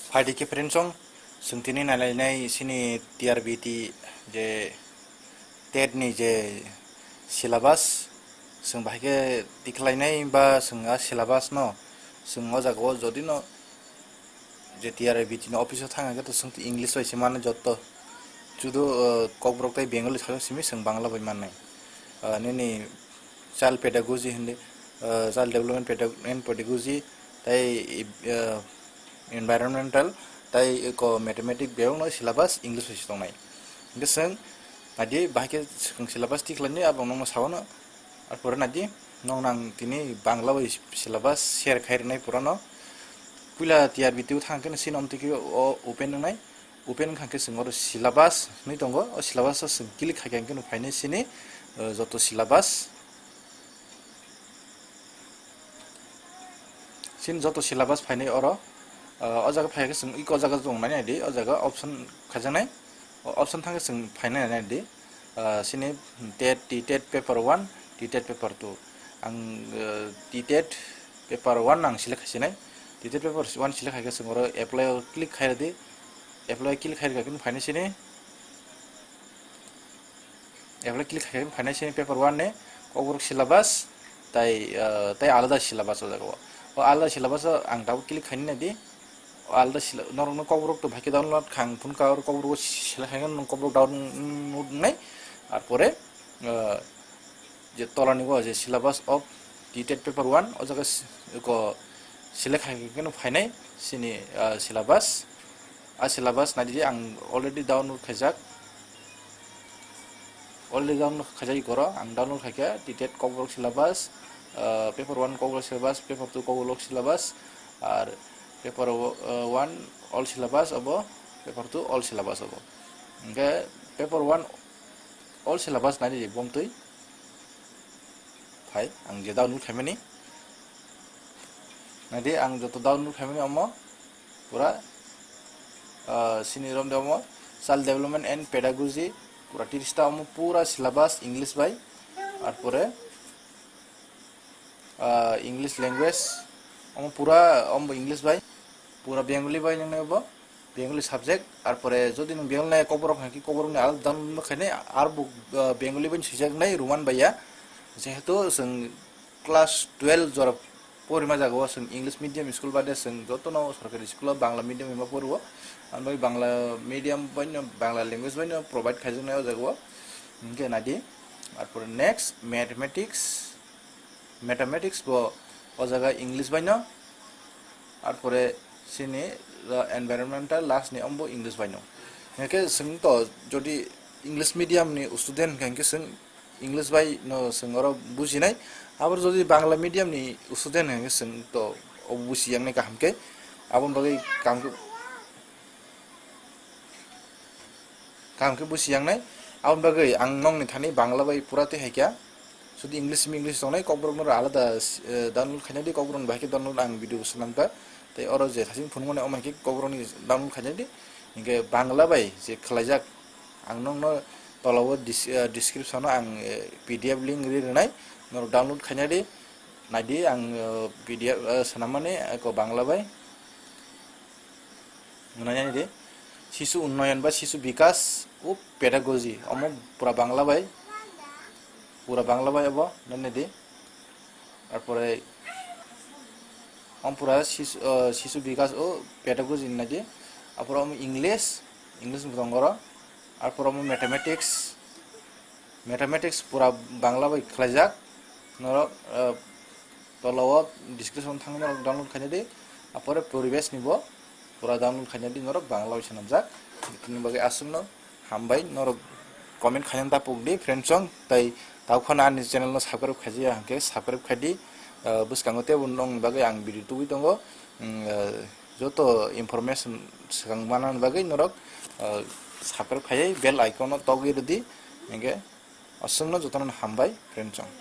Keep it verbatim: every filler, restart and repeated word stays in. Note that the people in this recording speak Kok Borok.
Phaidi khe friends song, chwng tini nailainai chini T R B T je tet ni je syllabus, chwng bahai khe tikhlainai ba chwng a syllabus no chwng o jaga o jodi no je T R B T ni office o thang khe to chwng English bai se mano jotto. Judo, uh, Kokborok tei Bengali sajo simi chwng Bangla bai mannai. Uh, nini child pedagogy hindi, uh, child development pedag-, and pedagogy, tei, uh, environmental, tei eko mathematics bebak no syllabus English bai se tongnai. Hingke chwng naidi bahai khe chwng syllabus tikhlainai abo nokno saono. Arpore naidi, nokno ang tini Bangla bai syllabus share khai rwnai purano. Puila T R B T o thang khe sini omtwi khe o open wngnai. Open wngkha khe chwng oro syllabus hinwi tongo. O syllabus o chwng click khai khe hwnkhe no phainai sini, uh, joto syllabus. Sini joto syllabus phainai oro. Uh, o jaga phai khe chwng iko o jaga tong nai naidi, o jaga option khaijaknai. O option thang khe chwng phainai naidi. Uh, sini tet, T tet paper one, T tet paper two. Ang, uh, T tet paper one ang select khaisinai. T tet paper one select khaikhe chwng oro apply o click khairwdi. Apply click khairwkha khe phainai sini. Apply click khaikhe phainai sini paper one ni Kokborok syllabus tai, uh, tai alada syllabus o jaga o. O alada syllabus o ang tabuk click khainai naidi. O alada sylla-, norokno Kokborok to bahai khe download khang phone ka oro Kokborok o select khaikhe nwng Kokborok download wngnai. Arpore, uh, je tolani o je syllabus of T tet paper one o jaga s-, ko select khaikhe no phainai sini, ah, syllabus. A syllabus naidi ang already download khaijak. Already download khaijak ikoro ang download khaikha T tet Kokborok syllabus, ah, paper one Kokborok syllabus, paper two Kokborok syllabus, ar paper, ah, one all syllabus obo, paper two all syllabus obo. Hingke paper one all syllabus naidi bomtwi. Phai, ang je download khaimani. Naidi, ang joto download khaimani omo pura, ah, sini rom de omo child development and pedagogy pura tiris ta omo pura syllabus English bai. Arpore, ah, English language omo pura omo English bai. Pura Bengali bai nang obo. Bengali subject, arpore jodi nwng Bengali nai Kokborok hai khe Kokborok ni alada download khainai, arbo, ah, Bengali bai swijak nai Roman bai ya, jehetu chwng class twelve jora porima jaga o chwng English medium school bade chwng joto no sorkari school o Bangla medium hima pori o, ang bai Bangla medium bai no Bangla language bai no provide khaijak nai o jaga o, hingke naidi, arpore next mathematics. Mathematics bo o jaga English bai no, arpore sini, uh, environmental last ni ombo English bai no. Hingke chwng to jodi English medium ni student hingke chwng English bai no chwng oro bujinai, abo jodi Bangla medium ni student hingke chwng to obo buji yang nai kaham khe, aboni bagwi kaham khe. Kaham khe busi yang nai. Aboni bagwi ang nokni thani Bangla bai pura twi hai kha. Sudi English mi English tongnai, Kokborok no alada, eh, download khaina di, Kokborok ni bahai khe download ang video bo swnam kha. Tei oro je thasing phunukmani omo hai khe Kokborok ni download khaina di. Hinkhe Bangla bai je khlaijak, ang nokno tola o dis-, eh, description o ang, eh, P D F link ri rwnai, norok download khaina di. Naidi ang, eh, P D F, eh, swnammani, eh, ko Bangla bai. Nai nai di, Sisu Unnoyon ba Sisu Bikas o Pedagogy, omo pura Bangla bai, pura Bangla bai obo, nai nai di. Arpore, omo pura Sisu, eh, Sisu Bikas o Pedagogy nai di. Arpore omo English, English bo tongo oro. Arpore omo Mathematics, Mathematics pura Bangla bai khlaijak. Norok, eh, tola o description thangwi norok download khaina di. Apore Poribesh ni bo pura download khaina di, norok Bangla bai swnamjak. Bini bagwi aswkno hambai, norok comment khaina da pok di friend song, tai tau phano ani channel no subscribe khaijaya hwnkhe subscribe khai di. Eh, bwskango teibo nongni bagwi ang video tubui tongo. Mm, eh, joto information swkang manani bagwi norok, eh, subscribe khaiwi bell icon no togwi rwdi, hinkhe aswkno jotono hambai friend song.